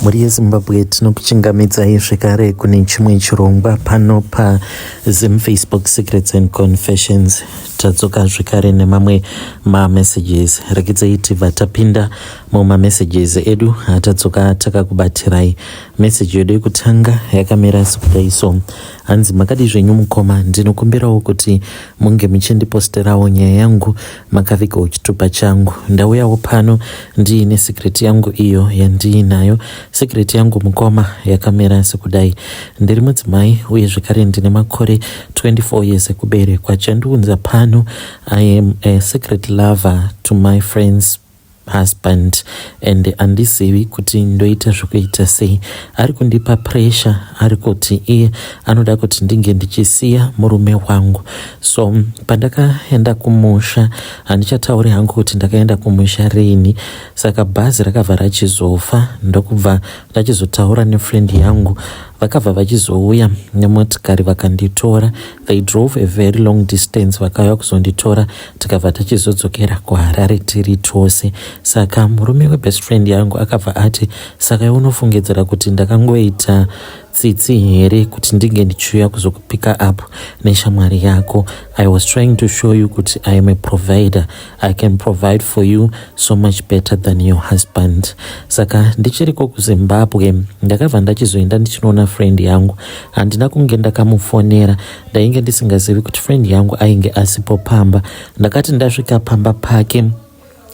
Mhuri yeZimbabwe, tinokuchingamidzai zvekare kune chimwe chirongwa pano paZim Facebook Secrets and Confessions. Tadzoka zvekare nemamwe mamessages. Regedzai tibva tapinda mumamessages edu atadzoka takakubatirai. Message yedu yekutanga yakamira sekudai so. Hanzi, "Makadi zvenyu mukoma? Ndinokumbirawo kuti munge muchindiposterawo nyaya yangu makavigawo chitupa changu. Ndauyawo pano ndiine secret yangu iyo yandiinayo. Secret yangu, mukoma, yakamira sekudai. Ndiri mudzimai uye zvekare ndine makore 24 years ekuberekwa. Chandiunza pano, I am a secret lover to my friend's husband and handizivi kuti ndoita zvokuita sei. Ari kundipa pressure, ari kuti iye anoda kuti ndinge ndichisiya murume wangu. So pandakaenda kumusha, handichatauri hangu kuti ndakaenda kumusha rini, saka bhazi rakabva rachizofa, ndokubva ndachizotaura nefriend yangu. Vakabva vachizouya nemotikari vakanditora. They drove a very long distance, vakauya kuzonditora, tikabva tachizodzokera kuHarare tiri tose. Saka murume webest friend yangu akabva ati, 'Saka unofungidzira kuti ndakangoita tsitsi here kuti ndinge ndichiuya kuzokupika up neshamwari yako? I was trying to show you kuti I am a provider. I can provide for you so much better than your husband.' Saka ndichiriko kuZimbabwe, ndakabva ndachizoenda ndichinoona friend yangu. Handina kunge ndakamufonera, ndainge ndisingazivi kuti friend yangu ainge asipo pamba. Ndakati ndasvika pamba pake,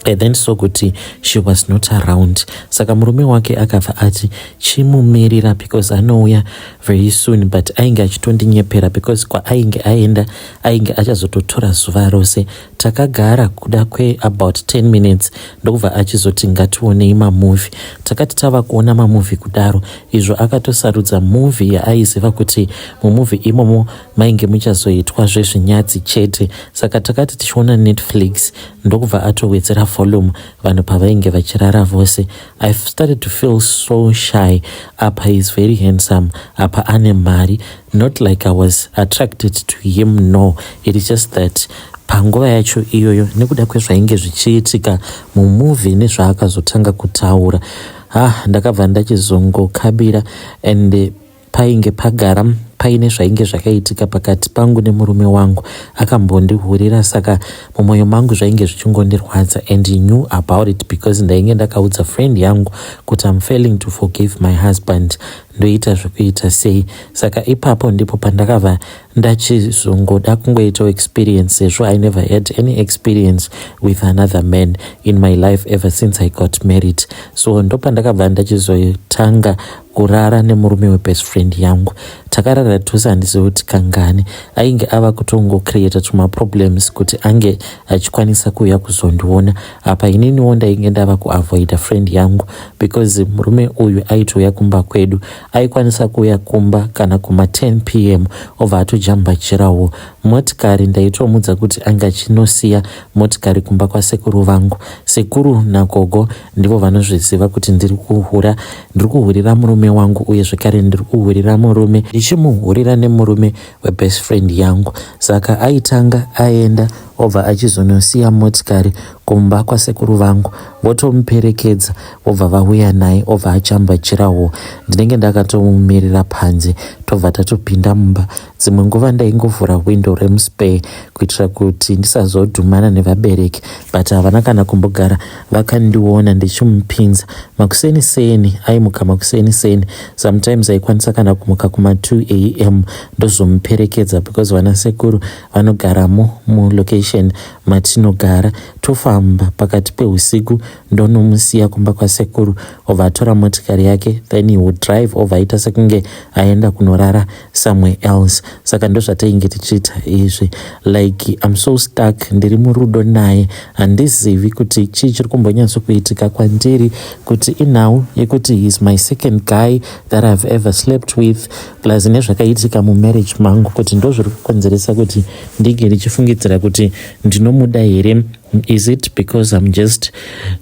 I then saw kuti she was not around. Saka murume wake akabva ati chimumirira because anouya very soon, but ainge achitondinyepera because kwaainge aenda ainge achazototora zuva rose. Takagara kuda kweabout 10 minutes, ndokubva achizoti ngationei mamovie. Takati tava kuona mamovie kudaro, izvo akatosarudza movie yaaiziva kuti mumovie imomo mainge muchazoitwa zvezvinyadzi chete. Saka takati tichiona Netflix, ndokubva atowedzera volume vanhu pavainge vachirara vose. I started to feel so shy. Apa is very handsome, apa ane mari. Not like I was attracted to him, no, it is just that panguva yacho iyoyo, nekuda kwezvainge zvichiitika mumovie nezvaakazotanga kutaura, ha, ndakabva ndachizongokabira. And painge pagara paine zvainge zvakaitika pakati pangu nemurume wangu, akambondihurira, saka mumwoyo mangu zvainge zvichingondirwadza and he knew about it because ndainge ndakaudza friend yangu kuti I'm failing to forgive my husband, ndoita zvekuita sei? Saka ipapo ndipo pandakabva ndachizongoda kungoitawo experience, sezvo I never had any experience with another man in my life ever since I got married. So ndopandakabva ndachizotanga kurara nemurume webest friend yangu. Takarara tose, handizivi kuti kangani. Ainge ava kutongocreata tumaproblems kuti ange achikwanisa kuuya kuzondiona. Apa ininiwo ndainge ndava kuavoida friend yangu because murume uyu aitouya kumba kwedu. Aikwanisa kuuya kumba kana kuma10 p.m., obva atojamba chirawo motikari. Ndaitomudza kuti ange achinosiya motikari kumba kwasekuru vangu. Sekuru nagogo ndivo vanozviziva kuti ndiri kuhura, ndiri kuhurira murume wangu, uye zvekare ndiri kuhurira murume, ndichimuhurira nemurume webest friend yangu. Saka aitanga aenda, obva achizonosiya motikari kumba kwasekuru vangu, votomuperekedza, vobva vauya naye, obva achamba chirawo. Ndinenge ndakatomumirira panze, tobva tatopinda mumba. Dzimwe nguva ndaingovhura windo remuspare kuitira kuti ndisazodhumana nevabereki, but havana kana kumbogara vakandiona ndichimupinza. Makuseni seni aimuka, makuseni seni, sometimes aikwanisa kana kumuka kuma2 a.m., ndozomuperekedza because vana sekuru vanogaramo mulocation matinogara. Tofamba pakati peusiku, ndonomusiya kumba kwasekuru, obva atora motikari yake, then he would drive, obva aita sekunge aenda kunorara somewhere else. Saka ndozvatainge tichiita izvi. Like, I'm so stuck, ndiri murudo naye. Handizivi kuti chii chiri kumbonyatsokuitika kwandiri, kuti inhau yekuti he is my second guy that I've ever slept with, plus nezvakaitika mumarriage mangu, kuti ndo zviri kukonzeresa kuti ndinge ndichifungidzira kuti ndinomuda here? Is it because I'm just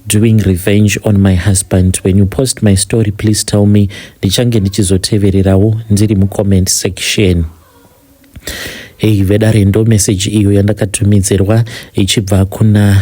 doing revenge on my husband? When you post my story, please tell me. Ndichange ndichizotevererawo ndiri mucomment section." Hei vedare, ndo meseji iyo yandakatumidzirwa ichibva kuna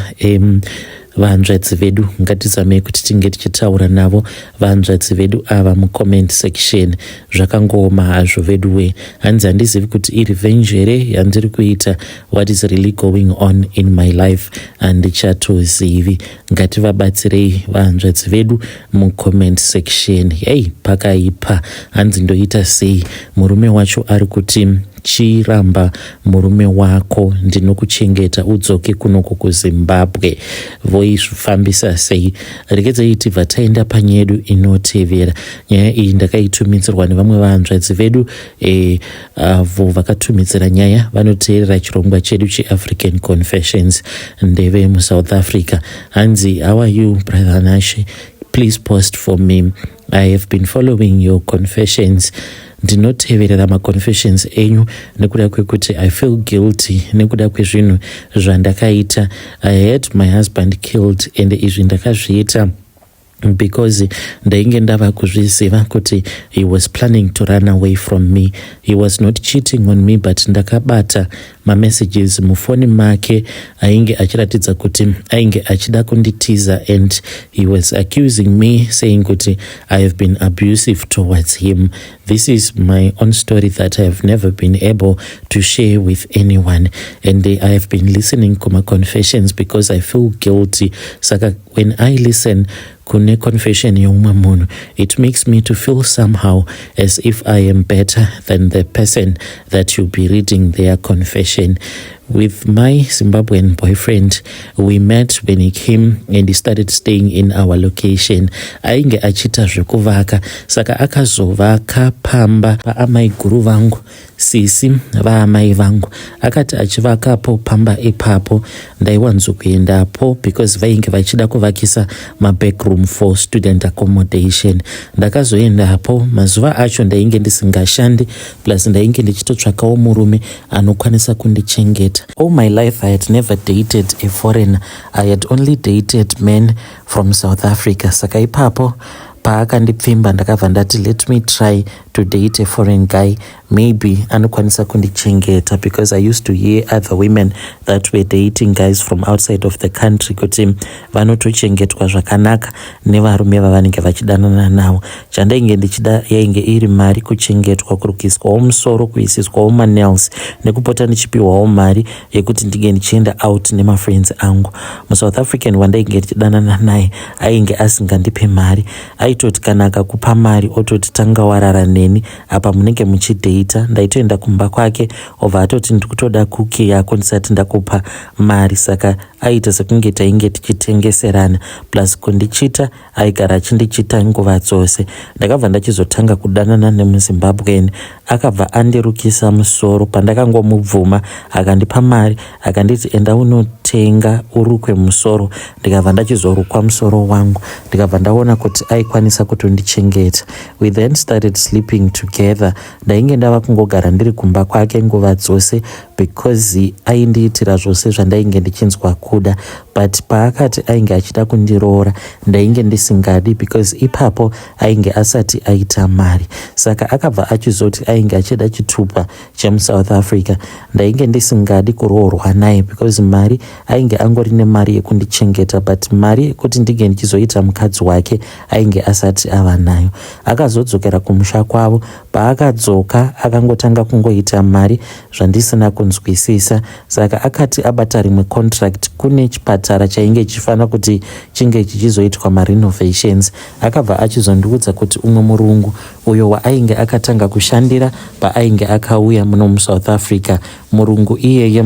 Vahanzvadzi vedu, ngatizamei kuti tinge tichitaura navo vahanzvadzi vedu ava mucomment section. Zvakangooma hazvo veduwe. Hanzi handizivi kuti irevenge here yandiri kuita. What is really going on in my life handichatozivi. Ngativabatsirei vahanzvadzi vedu mucomment section. Hei, pakaipa. Hanzi ndoita sei? Murume wacho ari kuti chiramba murume wako, ndinokuchengeta, udzoke kunoko kuZimbabwe. Voifambisa sei? Regedzai tibva taenda panyedu inotevera. Nyaya iyi ndakaitumidzirwa nevamwe vahanzvadzi vedu avo vakatumidzira nyaya vanoteerera chirongwa chedu cheAfrican Confessions, ndeve muSouth Africa. Hanzi, "How are you, Brother Nashe? Please post for me. I have been following your confessions. Ndinoteverera maconfessions enyu nekuda kwekuti I feel guilty nekuda kwezvinhu zvandakaita. I had my husband killed, and izvi ndakazviita because ndainge ndava kuzviziva kuti he was planning to run away from me. He was not cheating on me, but ndakabata mamessages mufoni make ainge achiratidza kuti ainge achida kunditiza, and he was accusing me, saying kuti I have been abusive towards him. This is my own story that I have never been able to share with anyone, and I have been listening kuma-confessions because I feel guilty. Saka when I listen kune confession yeumwe munhu, it makes me to feel somehow, as if I am better than the person that you'll be reading their confession. With my Zimbabwean boyfriend, we met when he came and he started staying in our location. Ainge achiita zvekuvaka, saka akazovaka pamba paamai guru vangu, sisi vaamai vangu. Akati achivakapo pamba ipapo, ndaiwanzokuendapo because vainge vachida kuvakisa mabackroom for student accommodation. Ndakazoendapo mazuva acho ndainge ndisingashandi, plus ndainge ndichitotsvakawo murume anokwanisa kundichengeta. All my life I had never dated a foreigner. I had only dated men from South Africa. Saka ipapo paakandipfimba, ndakabva ndati, 'Let me try to date a foreign guy. Maybe anokwanisa kundichengeta,' because I used to hear other women that were dating guys from outside of the country kuti vanotochengetwa zvakanaka nevarume vavanenge vachidanana navo. Chandainge ndichida yainge iri mari, kuchengetwa, kurukiswawo musoro, kuisiswawo manails, nekupota ndichipiwawo mari yekuti ndinge ndichienda out nemafriends angu. MuSouth African wandainge ndichidanana naye ainge asingandipe mari. Aitoti kana akakupa mari, ototi tanga warara neni. Apa munenge muchidheita. Ndaitoenda kumba kwake, obva atoti ndikutoda kuki yako ndisati ndakupa mari. Saka aita sekunge tainge tichitengeserana, plus kundichita, aigara achindichita nguva dzose. Ndakabva ndachizotanga kudanana nemuZimbabwean. Akabva andirukisa musoro. Pandakangomubvuma, akandipa mari, akanditi enda unotenga urukwe musoro. Ndikabva ndachizorukwa musoro wangu, ndikabva ndaona kuti aikwanisa kutondichengeta. We then started sleeping together. Ndainge ndava kungogara ndiri kumba kwake nguva dzose because aindiitira zvose zvandainge ndichinzwa kuda. But paakati ainge achida kundiroora, ndainge ndisingadi because ipapo ainge asati aita mari. Saka akabva achizoti ainge achida chitupa chemuSouth Africa. Ndainge ndisingadi kuroorwa naye because mari ainge angori nemari yekundichengeta, but mari yekuti ndinge ndichizoita mukadzi wake ainge asati ava nayo. Akazodzokera kumusha kwavo. Paakadzoka, akangotanga kungoita mari zvandisina kunzwisisa. Saka akati abata rimwe contract kune chipatara chainge chifanira kuti chinge chichizoitwa marenovations. Akabva achizondiudza kuti umwe murungu uyo waainge akatanga kushandira paainge akauya muno muSouth Africa, murungu iyeye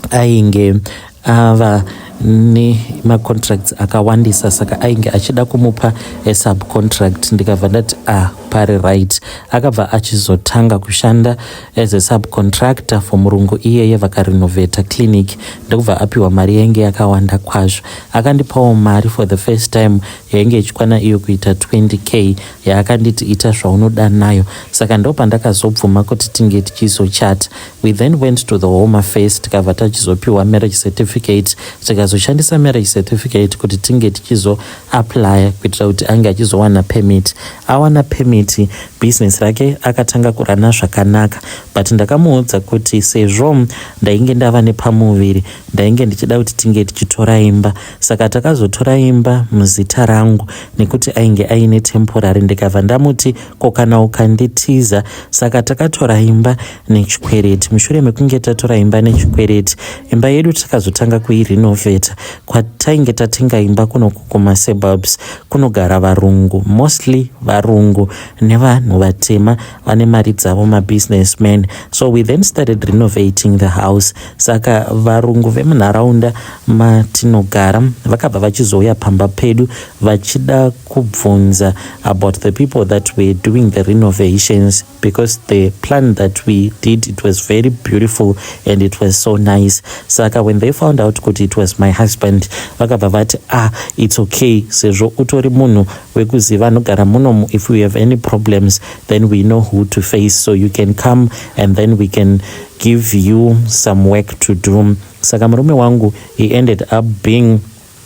ainge ava nemacontracts akawandisa, saka ainge achida kumupa esubcontract. Ndikabva ndati, "Ah, pari right." Akabva achizotanga kushanda as a subcontractor for murungu iyeye. Vakarenovata clinic, ndokubva apiwa mari yainge yakawanda kwazvo. Akandipawo mari for the first time yainge ichikwana iyo kuita 20K, yaakanditi ita zvaunoda nayo. Saka ndo pandakazobvuma kuti tinge tichizochata. We then went to the Home Affairs, tikabva tachizopiwa marriage certificate. Tikazoshandisa marriage certificate kuti tinge tichizoapplya kuitira kuti ange achizowana permit. Awana permit opportunity. Business rake akatanga kurana zvakanaka, but ndakamuudza kuti sezvo ndainge ndava nepamuviri, ndainge ndichida kuti tinge tichitora imba. Saka takazotora imba muzita rangu nekuti ainge aine temporary. Ndikabva ndamuti, "Ko kana ukanditiza?" Saka takatora imba nechikwereti. Mushure mekunge tatora imba nechikwereti, imba yedu takazotanga kuirenovheta. Kwatainge tatenga imba kunoku kumasuburbs kunogara varungu, mostly varungu nevanhu vatema vane mari dzavo, mabusinessmen. So we then started renovating the house. Saka varungu vemunharaunda matinogara vakabva vachizouya pamba pedu vachida kubvunza about the people that were doing the renovations, because the plan that we did, it was very beautiful and it was so nice. Saka when they found out kuti it was my husband, vakabva vati, "Ah, it's okay, sezvo utori munhu wekuziva anogara munomu, if we have any problems, then we know who to face, so you can come and then we can give you some work to do." Saka murume wangu, he ended up being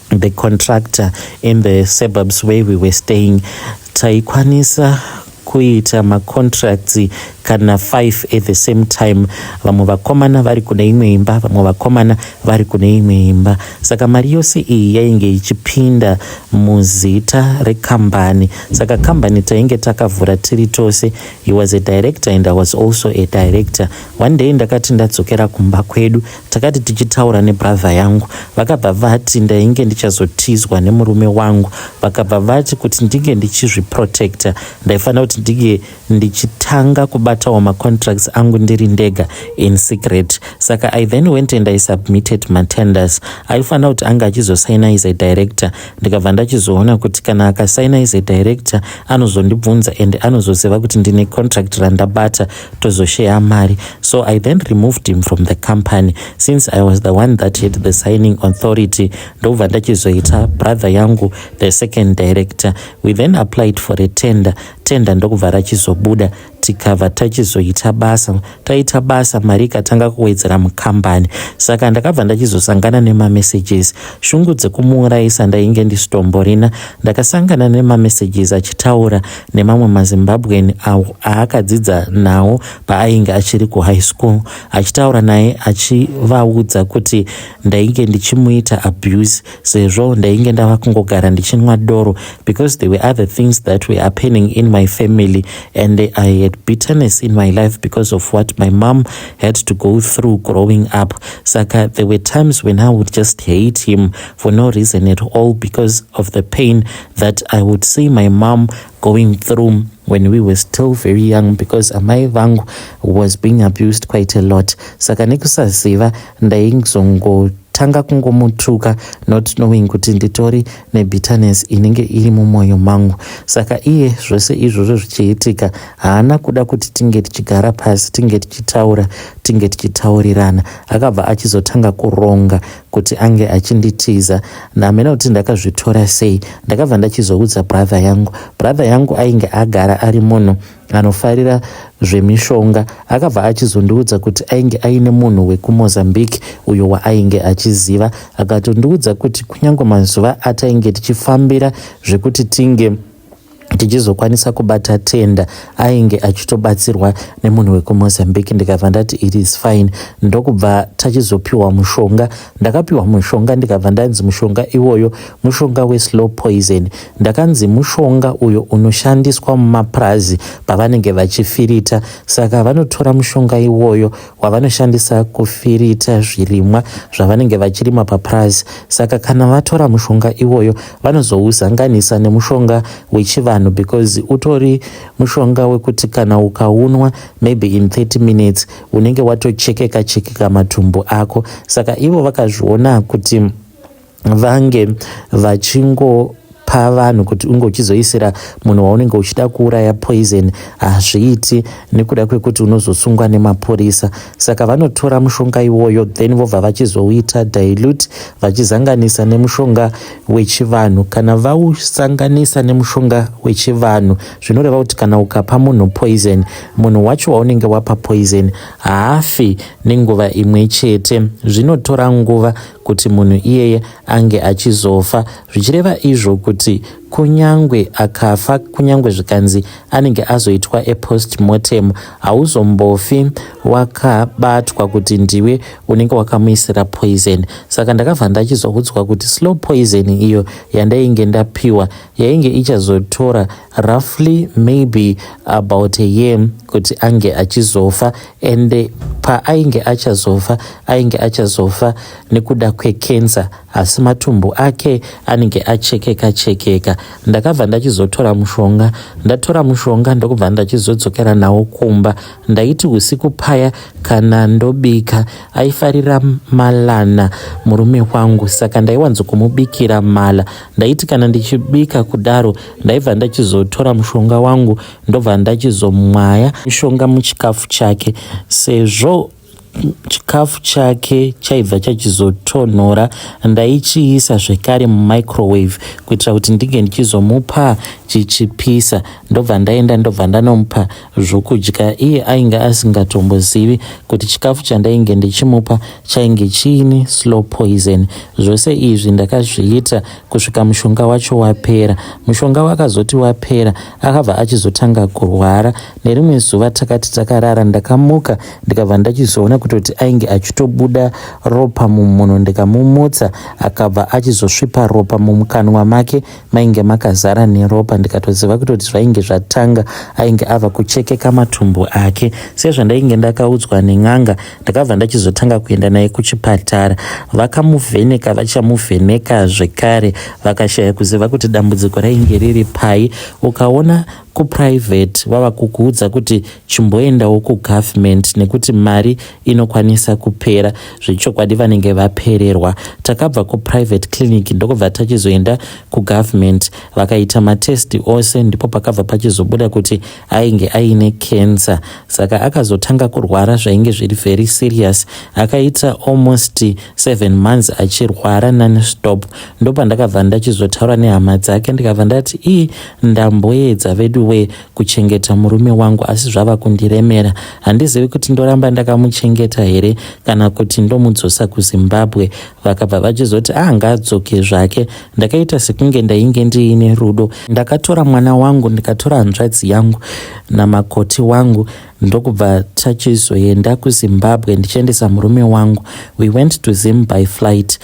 the contractor in the suburbs where we were staying. Taikwanisa kuita macontracts kana 5 at the same time, vamwe vakomana vari kune imwe imba, vamwe vakomana vari kune imwe imba. Saka mari yose iyi yainge ichipinda muzita rekambani. Saka kambani tainge takavhura tiri tose. He was a director and I was also a director. One day ndakati ndadzokera kumba kwedu, takati tichitaura nebrother yangu, vakabva vati ndainge ndichazotizwa nemurume wangu. Vakabva vati kuti ndinge ndichizviprotecta, ndaifanira kuti ndinge ndichitanga kubatawo macontracts angu ndiri ndega in secret. Saka I then went and I submitted matenders. Aifanira kuti anga achizosaina as a director. Ndikabva ndachizoona kuti kana akasaina as a director, anozondibvunza and anozoziva kuti ndine contract randabata, tozosheya mari. So I then removed him from the company since I was the one that had the signing authority. Ndobva ndachizoita brother yangu the second director. We then applied for a tender. Tender ndokubva rachizobuda, tikabva tachizoita basa. Taita basa, mari ikatanga kuwedzera mukambani. Saka ndakabva ndachizosangana nemamessages. Shungu dzekumuurayisa ndainge ndisitomborina. Ndakasangana nemamessages achitaura nemamwe maZimbabwean awo aakadzidza nawo paainge achiri kuhigh school, achitaura naye achivaudza kuti ndainge ndichimuita abuse sezvo ndainge ndava kungogara ndichinwa doro, because there were other things that were happening in my family and I had bitterness in my life because of what my mom had to go through growing up. Saka there were times when I would just hate him for no reason at all because of the pain that I would see my mom going through when we were still very young, because amai vangu was being abused quite a lot. Saka nekusaziva ndaizongotanga kungomutuka, not knowing kuti nditori nebitterness inenge iri mumwoyo mangu. Saka iye zvose izvozvo zvichiitika, haana kuda kuti tinge tichigara pasi, tinge tichitaura, tinge tichitaurirana. Akabva achizotanga kuronga kuti ange achinditiza. Namena kuti ndakazvitora sei. Ndakabva ndachizoudza brother yangu. Brother yangu ainge agara ari munhu anofarira zvemishonga. Akabva achizondiudza kuti ainge aine munhu wekuMozambique uyo waainge achiziva. Akatondiudza kuti kunyange mazuva atainge tichifambira zvekuti tinge tichizokwanisa kubata tender, ainge achitobatsirwa nemunhu wekuMozambique. Ndikabva ndati, "It is fine." Ndokubva tachizopiwa mushonga. Ndakapiwa mushonga, ndikabva ndanzi mushonga iwoyo mushonga weslow poison. Ndakanzi mushonga uyo unoshandiswa mumapurazi pavanenge vachifirita. Saka vanotora mushonga iwoyo wavanoshandisa kufirita zvirimwa zvavanenge vachirima papurazi. Saka kana vatora mushonga iwoyo, vanozouzanganisa nemushonga wechivanhu, because utori mushonga wekuti kana ukaunwa, maybe in 30 minutes unenge watochekeka chekeka matumbu ako. Saka ivo vakazviona kuti vange vachingo pa vanhu kuti unge uchizoisira munhu waunenge uchida kuuraya poison hazviiti, nekuda kwekuti unozosungwa nemapurisa. Saka vanotora mushonga iwoyo, then vobva vachizouita dilute, vachizanganisa nemushonga wechivanhu. Kana vausanganisa nemushonga wechivanhu, zvinoreva kuti kana ukapa munhu poison, munhu wacho waunenge wapa poison haafi nenguva imwe chete. Zvinotora nguva kuti munhu iyeye ange achizofa, zvichireva izvo kuti Kunyangwe akafa, kunyangwe zvikanzi anenge azoitwa a postmortem, hauzombofi wakabatwa kuti ndiwe unenge wakamuisira poison. Saka ndakabva ndachizoudzwa kuti slow poison iyo yandainge ndapiwa yainge ichazotora roughly maybe about a year kuti ange achizofa, and paainge achazofa, ainge achazofa nekuda kwekensa, asi matumbu ake anenge achekeka chekeka. Ndakabva ndachizotora mushonga. Ndatora mushonga, ndokubva ndachizodzokera nawo kumba. Ndaiti usiku paya kana ndobika, aifarira malana murume wangu, saka ndaiwanzokumubikira mala. Ndaiti kana ndichibika kudaro, ndaibva ndachizotora mushonga wangu, ndobva ndachizomwaya mushonga muchikafu chake. Sezvo chikafu chake chaibva chachizotonhora, ndaichiisa zvekare mumicrowave kuitira kuti ndinge ndichizomupa chichipisa. Ndobva ndaenda, ndobva ndanomupa zvokudya. Iye ainge asingatombozivi kuti chikafu chandainge ndichimupa chainge chiine slow poison. Zvose izvi ndakazviita kusvika mushonga wacho wapera. Mushonga wakazoti wapera, akabva achizotanga kurwara. Nerimwe zuva takati takarara, ndakamuka, ndikabva ndachizoona kutoti ainge achitobuda ropa mumhuno. Ndikamumutsa, akabva achizosvipa ropa. Mumukanwa make mainge makazara neropa. Ndikatoziva kutoti zvainge zvatanga, ainge ava kuchekeka matumbu ake sezvandainge ndakaudzwa nen'anga. Ndakabva ndachizotanga kuenda naye kuchipatara. Vakamuvheneka, vachamuvheneka zvekare, vakashaya kuziva kuti dambudziko rainge riri pai. Ukaona kuprivate vava kukuudza kuti chimboendawo kugovernment nekuti mari inokwanisa kupera, zvechokwadi vanenge vapererwa. Takabva kuprivate clinic, ndokubva tachizoenda kugovernment. Vakaita matest ose, ndipo pakabva pachizobuda kuti ainge aine cancer. Saka akazotanga kurwara zvainge zviri very serious. Akaita almost 7 months achirwara nonstop. Ndopandakabva ndachizotaura nehama dzake, ndikabva ndati, "Ii, ndamboedza vedu we kuchengeta murume wangu, asi zvava kundiremera. Handizivi kuti ndoramba ndakamuchengeta here kana kuti ndomudzosa kuZimbabwe." Vakabva vachizoti, "Ah, ngaadzoke zvake." Ndakaita sekunge ndainge ndiine rudo. Ndakatora mwana wangu, ndikatora hanzvadzi yangu namakoti wangu, ndokubva tachizoenda kuZimbabwe ndichiendesa murume wangu. We went to Zim by flight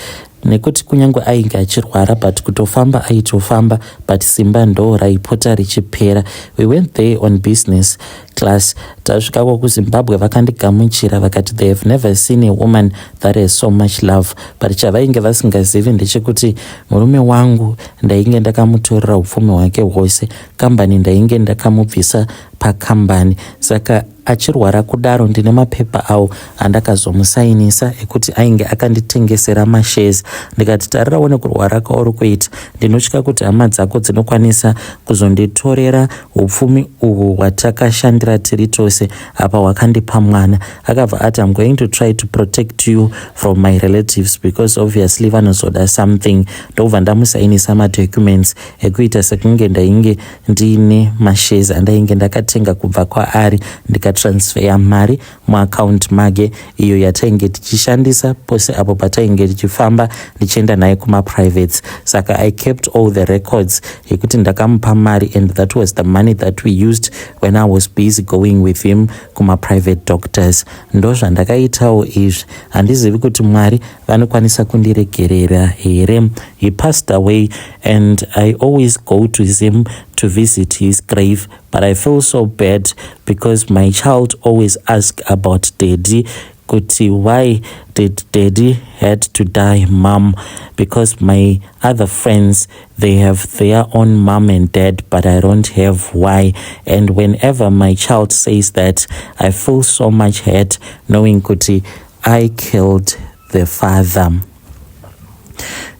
nekuti kunyange ainge achirwara, but kutofamba aitofamba, but simba ndo raipota richipera. We went there on business class. Tasvikako kuZimbabwe, vakandigamuchira, vakati they have never seen a woman that has so much love. But chavainge vasingazivi ndechekuti murume wangu ndainge ndakamutorera upfumi hwake hwose. Kambani ndainge ndakamubvisa pakambani. Saka achirwara kudaro, ndine mapepa awo andakazomusainisa ekuti ainge akanditengesera mashares. Ndikati, "Tarirawo, nekurwara kwauri kuita, ndinotya kuti hama dzako dzinokwanisa kuzonditorera upfumi uhwu hwatakashandira tiri tose. Apa hwakandipa mwana." Akabva ati, "I'm going to try to protect you from my relatives because obviously vanozoda something." Ndobva ndamusainisa madocuments ekuita sekunge ndainge ndiine mashares andainge ndakatenga kubva kwaari, ndikatransfera mari muaccount make, iyo yatainge tichishandisa pose apo patainge tichifamba ndichienda naye kumaprivates. Saka I kept all the records yekuti ndakamupa mari, and that was the money that we used when I was busy going with him kumaprivate doctors. Ndo zvandakaitawo izvi. Handizivi kuti Mwari vanokwanisa kundiregerera here. He passed away and I always go to him to visit his grave, but I feel so bad because my child always ask about daddy, kuti why did daddy had to die, mom? Because my other friends, they have their own mom and dad, but I don't have. Why? And whenever my child says that, I feel so much hurt knowing kuti I killed the father.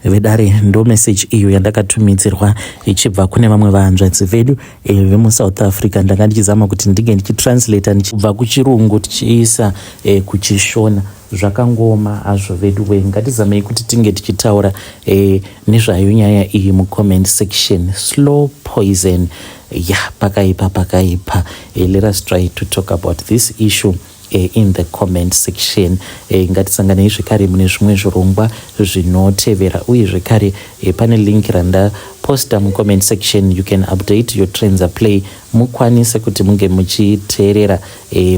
Vedare, ndo message iyo yandakatumidzirwa ichibva kune vamwe vahanzvadzi vedu vemuSouth Africa. Ndanga ndichizama kuti ndinge ndichitranslata kubva kuchirungu tichiisa kuchishona. Zvakangoma hazvo vedu we. Ngatizamei kuti tinge tichitaura nezvayo nyaya iyi mucomment section. Slow poison ya, yeah, pakaipa, pakaipa. Let us try to talk about this issue in the comment section. Ngatisanganei zvekare mune zvimwe zvirongwa zvinotevera. Uye zvekare pane link randaposta. Posta mucomment section. You can update your Trendza Play, mukwanise kuti munge muchiteerera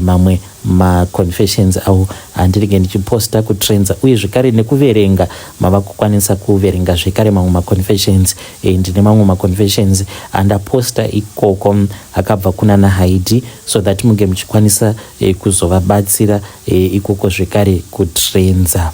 mamwe maconfessions avo andinenge ndichiposta kuTrendza, uye zvekare nekuverenga. Mava kukwanisa kuverenga zvekare mamwe maconfessions. Ndine mamwe maconfessions andaposta ikoko akabva kuna naHaidi, so that munge muchikwanisa kuzovabatsira ikoko zvekare kuTrendza.